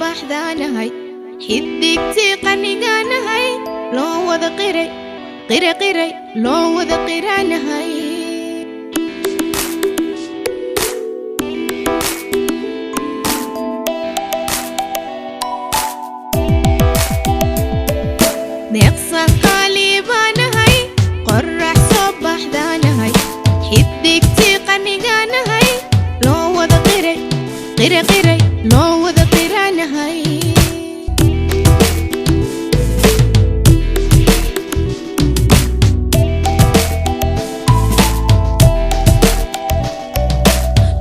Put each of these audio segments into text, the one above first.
Baxdaanahay, xidigtii qanigaanahay, loo wada qiray, qira qiray, loo wada qiraanahay. Deeqsan qaali baanahay, qorax soo baxdaanahay, xidigtii qanigaanahay, loo wada qiray, qira qiray, loo wada qiraanahay.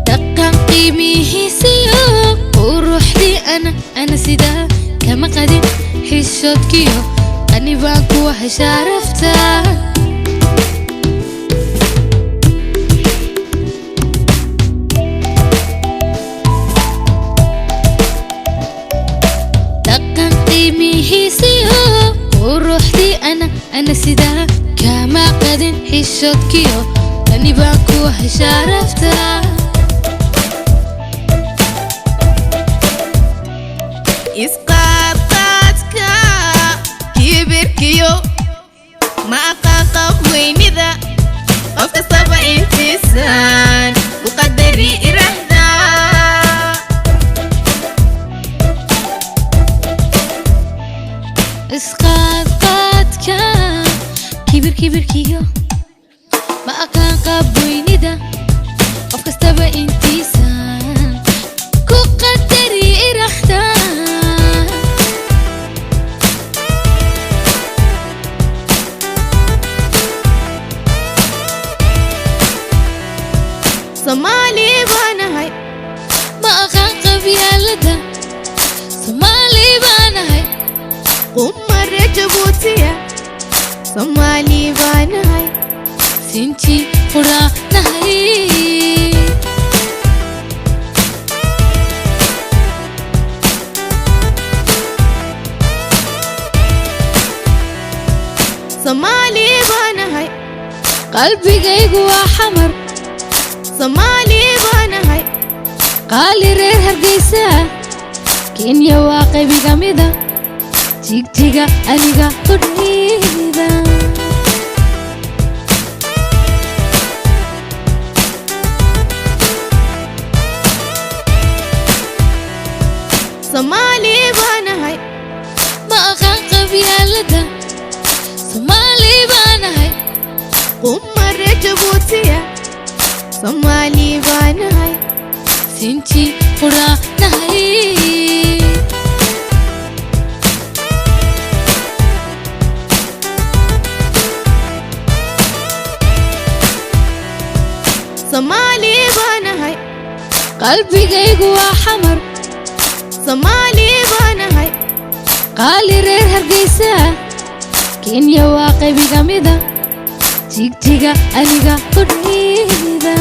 Dhaqan qiimihiisiyo quruxdii ana sidaa kama qadin, xishoodkiyo qani baan kuwa heshaarafta. Dhaqan qiimihiisiyo quruxdii ana sidaa kama qadin, xishoodkiyo qani baan kuwa heshaarafta. Isqaadqaadka, kibirkiyo ma aqaan qab weynida, qof kastaba intiisan u qadari irahdaa. Isqaadqaadka, kibir kibirkiyo ma aqaan qaab weynida, qof kastaba intiisa ku qadari iraxda. Soomaali baanahay. Ma aqaan qabyaalada, Soomaali baanahay. Qumare Jabuutiya, Soomaali baanahay. Sinji quraanahay. Soomaali baanahay. Qalbigaygu waa Xamar. Soomaali baanahay. Qaali reer Hargeysa, Kenya waa qaybiga mida, Jigjiga aniga qudhayda. Soomaali baanahay. Ma aqaan qabyaalada, Soomaali baanahay. Qumare Jabuutiya, Soomaali baanahay. Sinji quraanahay. Soomaali baanahay. Qalbigaygu waa Xamar. Soomaali baanahay. Qaali reer Hargeysa, Kenya waa qaybiga mida, Jigjiga aniga qudhayda.